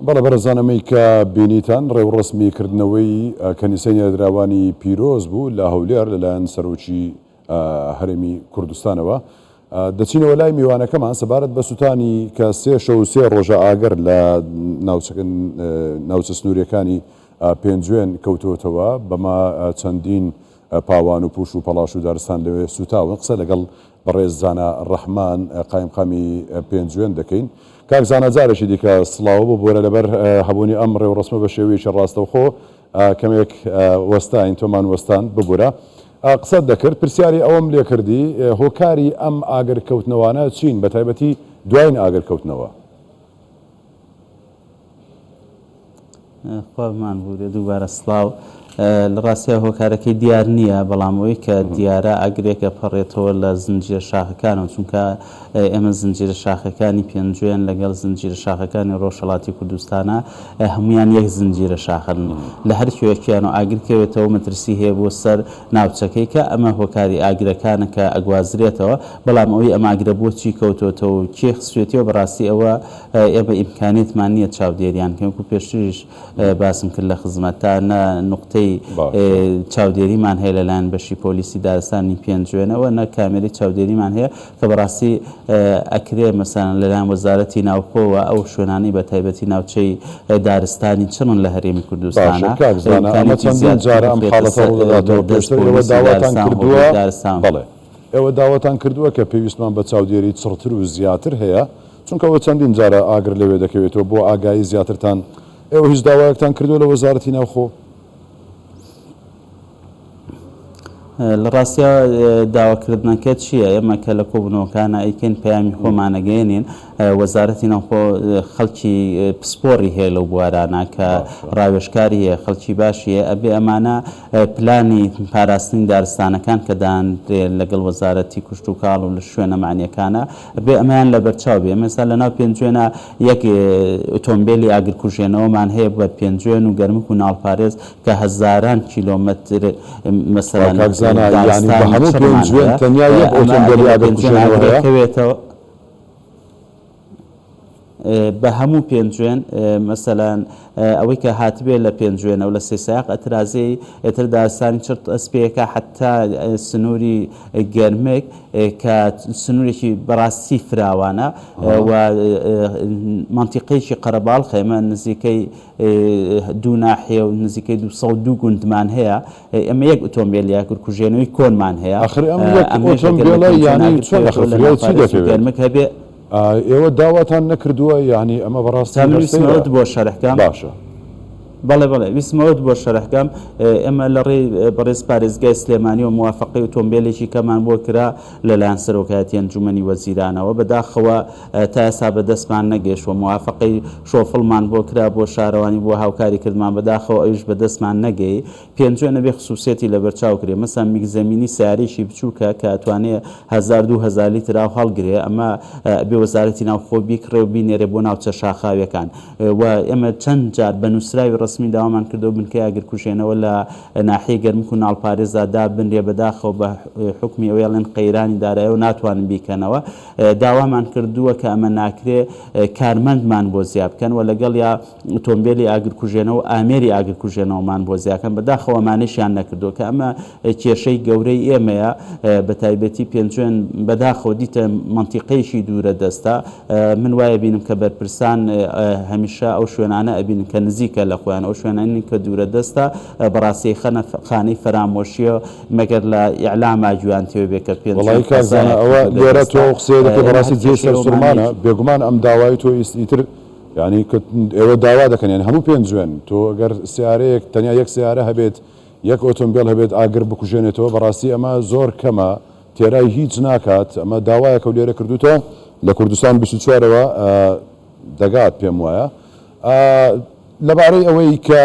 بەڵێ بەڕێزان ئەمەی کە بینیتان ڕێوڕەسمی کردنەوەی کەنیسەی نێردراوانی پیرۆز بوو لە هەولێر لەلایەن سەرۆکی هەرێمی کوردستانەوە. دەچینەوە لای میوانەکەمان سەبارەت بە سوتانی کە سێ شەو و سێ ڕۆژە ئاگر لە ناوچە سنووریەکانی پێنجوێن کەوتۆتەوە، بەمە چەندین پاوان و پوش و پەڵاش و دارستان لەوێ سوتاون. قسە لەگەڵ بەڕێز زانا ڕەحمان قایمقامی پێنجوێن دەکەین. کاک زانا جارێکی دیکە سڵاو، ببورە لەبەر هەبوونی ئەم ڕێوڕەسمە بە شێوەیەکی ڕاستەوخۆ کەمێک وەستاین، تۆمان وەستاند، ببورە. قسەت دەکرد، پرسیاری ئەوەم لێکردی هۆکاری ئەم ئاگرکەوتنەوانە چین، بەتایبەتی دواین ئاگرکەوتنەوە؟ خوا بمانبوورێ دووبارە سڵاو. لە ڕاستیا هۆکارەکەی دیار نییە، بەڵام ئەوەی کە دیارە ئاگرێک ئەپەڕێتەوە لە زنجیرە شاخەکانەوە، چونکە ئێمە زنجیرە شاخەکانی پێنجوێن لەگەڵ زنجیرە شاخەکانی ڕۆژهەڵاتی کوردستانە هەمویان یەک زنجیرە شاخن، لە هەر کوێیەکیان و ئاگر کەوێتەوە مەترسی هەیە بۆ سەر ناوچەکەی کە ئەمە هۆکاری ئاگرەکانە کە ئەگوازرێتەوە، بەڵام ئەوەی ئەم ئاگرە بۆچی کەوتۆتەوە و کێ خستوێتیەوە بەڕاستی ئەوە ئێمە ئیمکانیەتمان نییە چاودێریان بکەین، وەکو پێشتریش باسم کرد لە خزمەتتا نە نوقتەی چاودێریمان هەیە لەلایەن بەشی پۆلیسی دارستانی پێنجوێنەوە نە کامێرەی چاودێریمان هەیە کە بەڕاستی ئەکرێ مەسەلەن لەلایەن وەزارەتی ناوخۆوە ئەو شوێنانەی بە تایبەتی ناوچەی دارستانی چڕن لە هەرێمی باشە کوردستانا کاک زانا ئەمە ئیمکانیەتی چەندین زیاتر جارە ئەم بخرێتە حاڵەتە سەر ڕوودەداتەوە دەست پێشتر ئێوە پۆلیسی داواتان دارستان کردووە هۆگری دارستان. بەڵێ ئێوە داواتان کردووە کە پێویستمان بە چاودێری چڕتر و زیاتر هەیە چونکە ئەوە چەندین جارە ئاگر لەوێ دەکەوێتەوە بۆ ئاگایی زیاترتان ئێوە هیچ داوایەکتان کردووە لە وەزارەتی ناوخۆ؟ لە ڕاستیا داواکردنەکە چییە؟ ئێمە کە لە کۆبوونەوەکانە ئەیکەین پەیامی خۆمان ئەگەیەنین، وەزارەتی ناوخۆ خەڵکی پسپۆڕی هەیە لەو بوارانە کە ڕاوێژکاری هەیە، خەڵکی باشی هەیە، ئەبێ ئەمانە پلانی پاراستنی دارستانەکان کە دانرێ لەگەڵ وەزارەتی کشتوکاڵ و لە شوێنە مەعنیەکانە ئەبێ ئەمەیان لەبەرچاو بێ. ئێمە ئێستا لەناو پێنجوێنا یەک ئۆتۆمبێلی ئاگرکوژێنەوەمان هەیە بە پێنجوێن و گەرمک و ناڵپارێز کە هەزاران کیلۆمەتر مەسەلەن کاک زانا یانی بە دارستانی هەموو چڕمان پێنجوێن هەیە، تەنیا یەک ئەمە ئەگەر ئۆتۆمبێلی لە پێنجوێن ئاگرکوژێنەوە ئاگرێک هەیە؟ کەوێتەوە بە هەموو پێنجوێن مەسەلەن ئەوەی کە هاتبێ لە پێنجوێنەوە لە سێسایەق ئەترازێی ئێتر دارستانی چڕ ئەسپێکە حەتا سنووری گەرمک کە سنوورێکی بەڕاستی فراوانە و مەنتیقەیەکی قەرەباڵخە ئێمە نزیکەی دوو ناحیە و نزیکەی 202 گوندمان هەیە ئێمە یەک ئۆتۆمبێلی ئاگرکوژێنەوەی کۆنمان هەیە ئاخر ئەم یەک ئەمەش ئەگەر لە ئۆتۆمبێلە پێنجوێن یانی ئاگر چۆن بکەوێتەوە ئەخر لە فریای چی ناوپارێز و دەکەوێت؟ گەرمک هەبێ ئێوە داواتان نەکردووە یانی ئەمە بەڕاستی جا من هەر ویستم سەیرە. ئەوەت بۆ شەرح کەم. باشە. بەڵێ بەڵێ ویستم ئەوەت بۆ شەرح کەم ئێمە لە ڕێی بەڕێز پارێزگای سلێمانیەوە موافەقەی ئۆتۆمبێلێکی کەمان بۆ کرا لەلایەن سەرۆکایەتی ئەنجومەنی وەزیرانەوە بەداخەوە تا ئێستا بەدەستمان نەگەیشتووە موافەقەی شۆفڵمان بۆ کرا بۆ شارەوانی بۆ هاوکاری کردمان بەداخەوە ئەویش بەدەستمان نەگەی پێنجوێن ئەبێ خسوسیەتی لەبەرچاو کرێ مەسەن میکزەمینی سەیارەیەکی بچوکە کە ئەتوانێ هەزار 2000 لیتر ئاو هەڵگرێ ئەمە ئەبێ وەزارەتی ناوخۆ بیکڕێ و بینێرێ بۆ ناوچە شاخاویەکان و ئێمە چەند جار بە نووسراوی ڕەسمی داوامان کردەوە بنکەی ئاگرکوژێنەوە لە ناحیەی گەرمک و ناڵپارێزدا دابنرێ بەداخەوە بە حوکمی ئەوەی ئەڵێن قەیرانی دارایە و ناتوانن بیکەنەوە داوامان کردووە کە ئەمە ناکرێ کارمەندمان بۆ زیا بکەن و لەگەڵیا ئۆتۆمبێلی ئاگرکوژێنەوە و ئامێری ئاگرکوژێنەوەمان بۆ زیاکەن، بەداخەوە ئەمانەیشیان نەکردووە کە ئەمە کێشەی گەورەی ئێمەیە، بەتایبەتی پێنجوێن بەداخەوە دیتە مەنتیقەیەکی دوورە دەستە، من وای ئەبینم کە بەرپرسان هەمیشە ئەو شوێنانە ئەبینن کە نزیکە لە خۆیان، ئەو شوێنانەی کە دوورە دەستە بەڕاستی ئەیخەنە خانەی فەرامۆشییەوە، مەگەر لە ئیعلاما گوێیان تێوە بێ کە پێنجوێن وەڵایی کاک زانا قەزایەکی ئەوە دوورە لێرە تۆ دەستە، ئەو قسەیە دەکەی ئێمە بەڕاستی هەر جێی کێشەی ئەومان سەرسوڕمانە، یەکی. بێگومان ئەم داوای تۆ ئیتر یانی کە ئێوە داوا دەکەن یانی هەموو پێنجوێن تۆ گەر سیارەیەک تەنیا یەک سیارە هەبێت یەک ئۆتۆمبێل هەبێت ئاگر بکوژێنێتەوە بەڕاستی ئەمە زۆر کەمە تێرای هیچ ناکات ئەمە داوایەکە و لێرە کردوتە لە کوردستان 24ەوە دەگات پێم وایە لەبارەی ئەوەی کە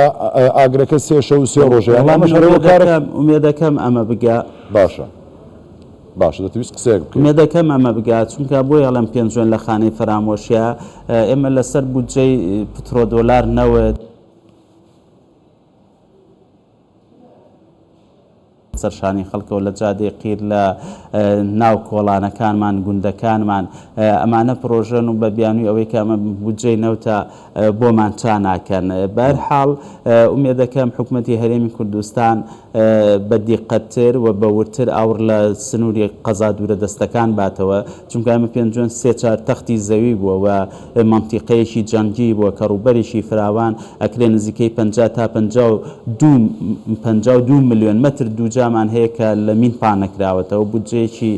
ئاگرەکە سێ شەو سێ ڕۆژە یان وەڵا ئەمەش من هەر هۆکارێک ئومێدەکەم ئومێدەکەم ئەمە بگا. باشە باشە دەتویست قسەیەک بکەیت. ئومێدەکەم ئەمە بگا چونکە بۆیە ئەڵێم پێنجوێن لە خانەی فەرامۆشیە ئێمە لەسەر بودجەی پترۆدۆلار نەوت. سەر شانی خەڵکەوە لە جادەی قیر لە ناو کۆڵانەکانمان گوندەکانمان ئەمانە پرۆژەن و بە بیانووی ئەوەی کە ئەمە بودجەی نەوتە بۆمان چا ناکەن. بەهەرحاڵ ئومێدەکەم حکومەتی هەرێمی کوردستان بە دیقەتتر و بە وردتر ئاوڕ لە سنووری قەزا دوورەدەستەکان باتەوە، چونکە ئەمە پێنجوێن سێ چار تەختی زەوی بووە و مەنتیقەیەکی جەنگی بووە کە ڕووبەرێکی فراوان ئەکرێ نزیکەی 50 تا 52 ملیۆن مەتر دووجامان هەیە کە لە مین پاننەکراوەتەوە، بودجەیەکی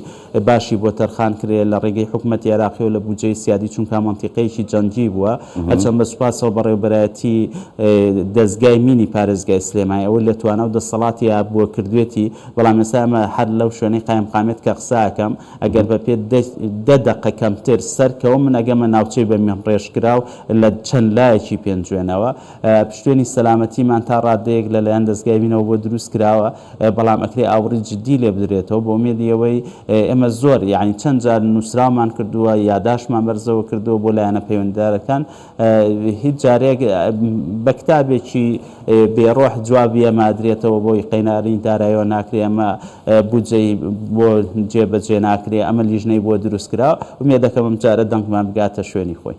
باشی بۆ تەرخان کرێ لە ڕێگەی حکومەتی عێراقیەوە لە بودجەی سیادی چونکا مەنتیقەیەکی جەنگی بووە هەرچەند بە سوپاسەوە بەڕێوبەرایەتی دەزگای مینی پارێزگای سلێمانی ئەوەی لە توانا و دەسەڵاتیا بووە کردوێتی بەڵام ئێستا ئەمە هەر لەو شوێنەی قایمقامیەت کە قسە ئەکەم ئەگەر بە پێ دە دەقە کەمتر سەرکەوم من ئەگەمە ناوچەی بە مین ڕێژکراو لە چەند لایەکی پێنجوێنەوە پشتێنی سەلامەتیمان تا ڕادەیەک لەلایەن دەزگای مینەوە بۆ دروست کراوە بەڵام ئەکرێ ئاوڕی جدی لێ بدرێتەوە بە ئومێدی ئەوەی ئێمە زۆر یانی چەند جار نووسراومان کردووە یاداشتمان بەرزەوە کردووە بۆ لایەنە پەیوەندیدارەکان هیچ جارێک بە کتابێکی بێڕۆح جوابی ئەمە ئەدرێتەوە بۆی قەیناری دارایەوە ناکرێ ئەمە بودجەی بۆ جێبەجێ ناکرێ ئەمە لیژنەی بۆ دروست کرا ئومێدەکەم ئەم جارە دەنگمان بگاتە شوێنی خۆی.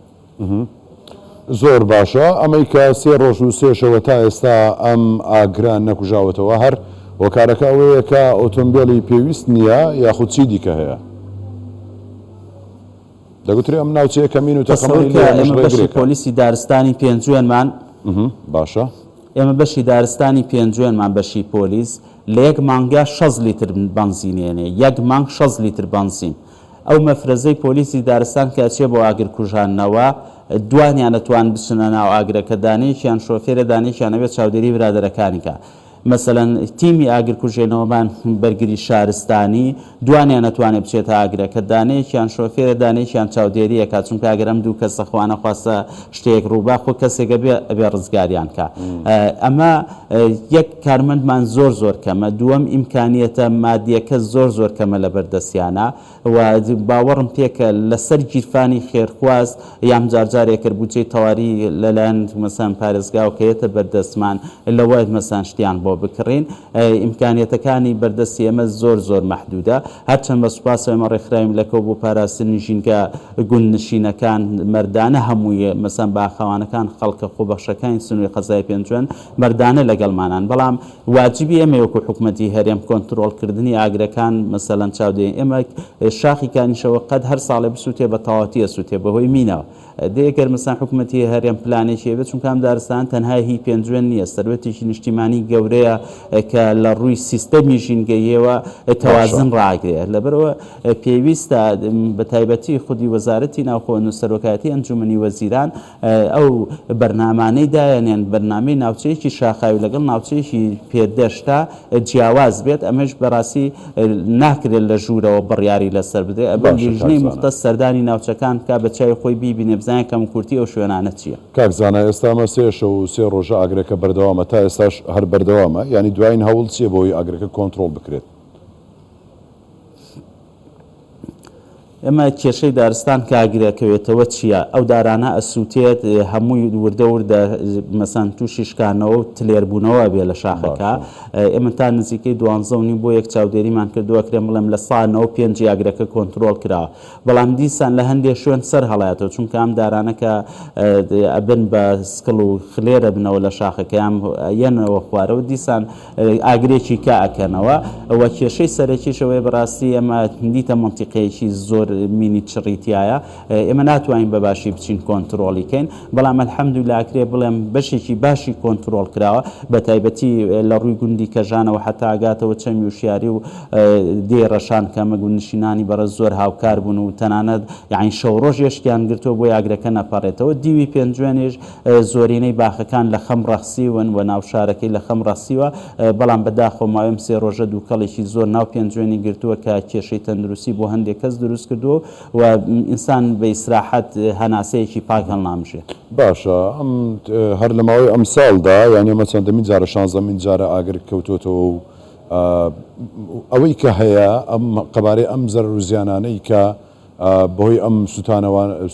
زۆر باشە ئەمەی کە سێ ڕۆژ و سێ شەوە تا ئێستا ئەم ئاگرە نەکوژاوەتەوە هەر هۆکارەکە ئەوەیە کە ئۆتۆمبێلی پێویست نییە یاخود چی دیکە هەیە؟ دەگوترێ ئەم ناوچەیە کەمین و تەسەور تەقەمەنی کە لێیە ئەمەش ئێمە بەشی ڕێگرێکە. پۆلیسی دارستانی پێنجوێنمان. باشە. ئێمە بەشی دارستانی پێنجوێنمان بەشی پۆلیس لە یەک مانگا شەست لیتر بەنزین ێنێ یەک مانگ شەست لیتر بەنزین ئەو مەفرەزەی پۆلیسی دارستان کە ئەچێ بۆ ئاگر کوژاندنەوە دوانیان ئەتوان بچنە ناو ئاگرەکە دانەیەکیان شۆفێرە دانەیەکیان ئەبێ چاودێری برادەرەکانی کا مەسەلەن تیمی ئاگر کوژێنەوەمان بەرگری شارستانی دوانیان ئەتوانێ بچێتە ئاگرەکە دانەیەکیان شۆفێرە دانەیەکیان چاودێری ئەکا چونکە ئەگەر ئەم دوو کەسە خوانەخواستە شتێک ڕووبا خۆ کەسێک ئەبێ ئەبێ ڕزگاریان کا ئەمە یەک کارمەندمان زۆر زۆر کەمە، دووەم ئیمکانیەتە مادیەکە زۆر زۆر کەمە لەبەر دەستیانا و باوەڕم پێکە لەسەر گیرفانی خێرخواز یان جار جارێک گەر بودجەی تەواری لەلایەن مەسەلەن پارێزگاوە کە یەتە بەردەستمان لەوە مەسەلەن شتیان بۆ بکڕین ئیمکانیەتەکانی بەردەستی ئێمە زۆر زۆر مەحدودە هەرچەند بە سوپاسەوە ئێمە ڕێکخراوین لەکەو بۆ پاراستنی ژینگە گوندنشینەکان مەردانە هەمووی مەسەلەن باخەوانەکان خەڵکە خۆبەخشەکانی سنووری قەزای پێنجوێن مەردانە لەگەڵمانان بەڵام واجبی ئێمەیە وەکو حکومەتی هەرێم کۆنترۆڵ کردنی ئاگرەکان مەسەلەن چاودێری ئێمە شاخی کانیشەوە قەت هەر ساڵێ بسوتێ بە تەواوەتی ئەسوتێ بەهۆی مینەوە دەی گەر مەسەلەن حکومەتی هەرێم پلانێکی هەبێت چونکە ئەم دارستانە تەنها هی پێنجوێن نییە سەروەتێکی نیشتیمانی گەورەیە کە لە ڕووی سیستەمی ژینگەییەوە باشە. تەوازن ڕاگرێ لەبەرئەوە پێویستە بە تایبەتی خودی وەزارەتی ناوخۆ و سەرۆکایەتی ئەنجومەنی وەزیران ئەو بەرنامانەی دایەنێن بەرنامەی ناوچەیەکی شاخاوی لەگەڵ ناوچەیەکی پێدەشتا جیاواز بێت، ئەمەش بەڕاستی ناکرێت لە ژوورەوە بڕیاری لەسەر بدرێت، ئەبێت باشە کاک لیژنەی زانا. موختەس سەردانی ناوچەکان بکات بە چاوی خۆی بیبینێ بزانێت کەموکورتی ئەو شوێنانە چییە. کاک زانا ئێستا ئەمە سێ شەو و سێ ڕۆژە ئاگرەکە بەردەوامە تا ئێستاش هەر بەردەوامە یانی دوایین هەوڵ چییە بۆ ئەوەی ئاگرەکە کۆنتڕۆڵ بکرێت؟ ئێمە کێشەی دارستان کە ئاگرەکەوێتەوە چییە؟ ئەو دارانە ئەسووتێت هەمووی وردە وردە مەسەن تووشی شکانەوە و تلێربوونەوە ئەبێ لە شاخەکە. باشە. ئێمە تا نزیکەی دوانزە و نیو بۆ یەک چاودێریمان کردووە ئەکرێ بڵێم لە سا نەوە پێنجی ئاگرەکە کۆنترۆڵ کراوە. بەڵام دیسان لە هەندێ شوێن سەر هەڵایەتەوە چونکە ئەم دارانە کە ئەبن بە سکڵ و خلێر ئەبنەوە لە شاخەکە یان یەنەوە خوارەوە دیسان ئاگرێکی کە ئەکەنەوە و کێشەی سەرەکیش ئەوەیە بەڕاستی ئێمە دیتە مەنتیقەیەکی زۆر مینی چڕی تیایە ئێمە ناتوانین بە باشی بچین کۆنترۆڵی کەین بەڵام الحمدللە ئەکرێ بڵێم بەشێکی باشی کۆنترۆڵ کراوە بە تایبەتی لە ڕووی گوندی کەژانەوە حەتا ئەگاتەوە چەمی وشیاری و دێی ڕەشان کە ئەمە گوندنشینانی بەڕێز زۆر هاوکار بوون و تەنانەت یانی شەو ڕۆژ ئێشکیان گرتووە بۆی ئاگرەکە نەپەڕێتەوە دیوی پێنجوێنیش زۆرینەی باخەکان لە خەم ڕەخسیون و ناو شارەکەی لە خەم ڕەخسیوە، بەڵام بەداخەوە ماوەی ئەم سێ ڕۆژە دووکەڵێکی زۆر ناو پێنجوێنی گرتووە کە کێشەی تەندروستی بۆ هەندێک کەس دروست کردووە و ئینسان بە ئیسراحەت هەناسەیەکی پاک هەڵنامژێ. باشە ئەم هەر لە ماوەی ئەمساڵدا یانی ئەمە چەندەمین جارە شانزەمین جارە ئاگر کەوتۆتەوە و ئەوەی کە هەیە ئەم قەبارەی ئەم زەرەر و زیانانەی کە بەهۆی ئەم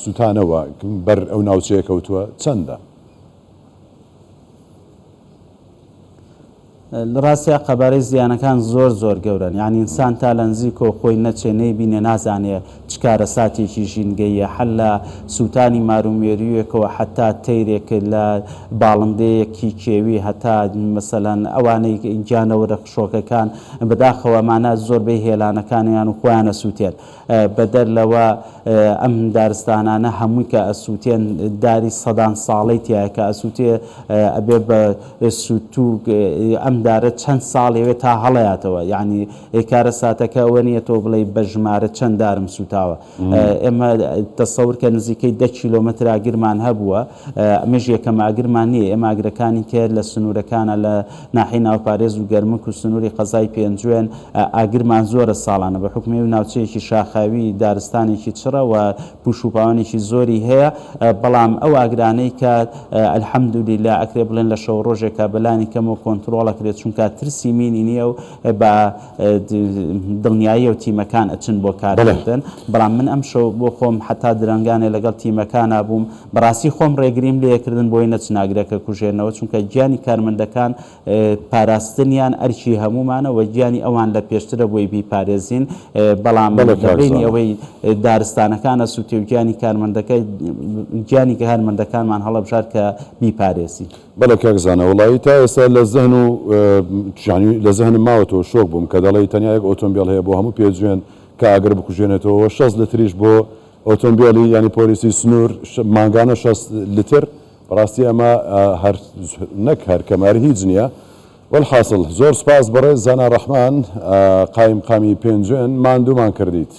سوتانەوە بەر ئەو ناوچەیە کەوتووە چەندە؟ لەڕاستیا قەبارەی زیانەکان زۆر زۆر گەورەن یانی ئینسان تا لەنزیکەوە خۆی نەچێ نەیبینێ نازانێ چ کارەساتێکی ژینگەییە هەر لە سووتانی مارومێرویەکەوە هەتا تەیرێک لە باڵندەیەکی کێوی هەتا مەسەلەن ئەوانەی گیانەوەرە خشۆکەکان بەداخەوە ئەمانە زۆربەی هێلانەکانیان و خۆیان ئەسووتێن بەدەر لەوە ئەم دارستانانە هەمووی کە ئەسووتێن داری سەدان ساڵەی تیایە کە ئەسووتێ ئەبێ بە سووتوو ئەم دارە چەند ساڵێوێ تا هەڵەیاتەوە یعنی کارەساتەکە ئەوە نییە تۆ بڵێی بە ژمارە چەند دارم سووتاوە ئێمە تەسەور کە نزیکەی دە کیلۆمەتر ئاگرمان هەبووە ئەمەش یەکەم ئاگرمان نییە ئێمە ئاگرەکانی تر لە سنوورەکانە لە ناحیەی ناوپارێز و گەرمک و سنووری قەزای پێنجوێن ئاگرمان زۆرە ساڵانە بە حوکمی ناوچەیەکی شاخاوی دارستانێکی چڕە و پوش و پاوانێکی زۆری هەیە بەڵام ئەو ئاگرانەی کە الحمدللە ئەکرێ بڵێن لە شەو ڕۆژێکا بەلانی کەمەوە کۆنترۆڵ ئەکرێت چونکە ترسی مینی نییە و بە دڵنیاییەوە تیمەکان ئەچن بۆ کارکردن بەڵام من ئەمشەو بۆ خۆم حەتا درەنگانێ لەگەڵ تیمەکانا بووم بەڕاستی خۆم ڕێگریم لێکردن بۆی نەچن ئاگرەکە کوژێنەوە چونکە گیانی کارمەندەکان پاراستنیان ئەرکی هەموومانە و گیانی ئەوان لە پێشترە بۆی بیپارێزین بەڵام لە بەینی ئەوەی دارستانەکان ئەسوتێ و گیانی کارمەندەکە گیانی کارمەندەکانمان هەڵەبژارد کە بیپارێزین. بەڵێ کاک زانا وەڵایی تا ئێستا لە زهن و یانی لە زهنم ماوەتەوە شۆک بووم کە دەڵێی تەنیا یەک ئۆتۆمبێل هەیە بۆ هەموو پێجوێن کە ئاگر بکوژێنێتەوە و 60 لتریش بۆ ئۆتۆمبێلی یانی پۆلیسی سنوور مانگانە 60 لتر بەڕاستی ئەمە هەر نەک هەر کەمە هەر هیچ نییە وەلحاسڵ زۆر سوپاس بەڕێز زانا ڕەحمان قایمقامی پێنجوێن ماندوومان کردیت.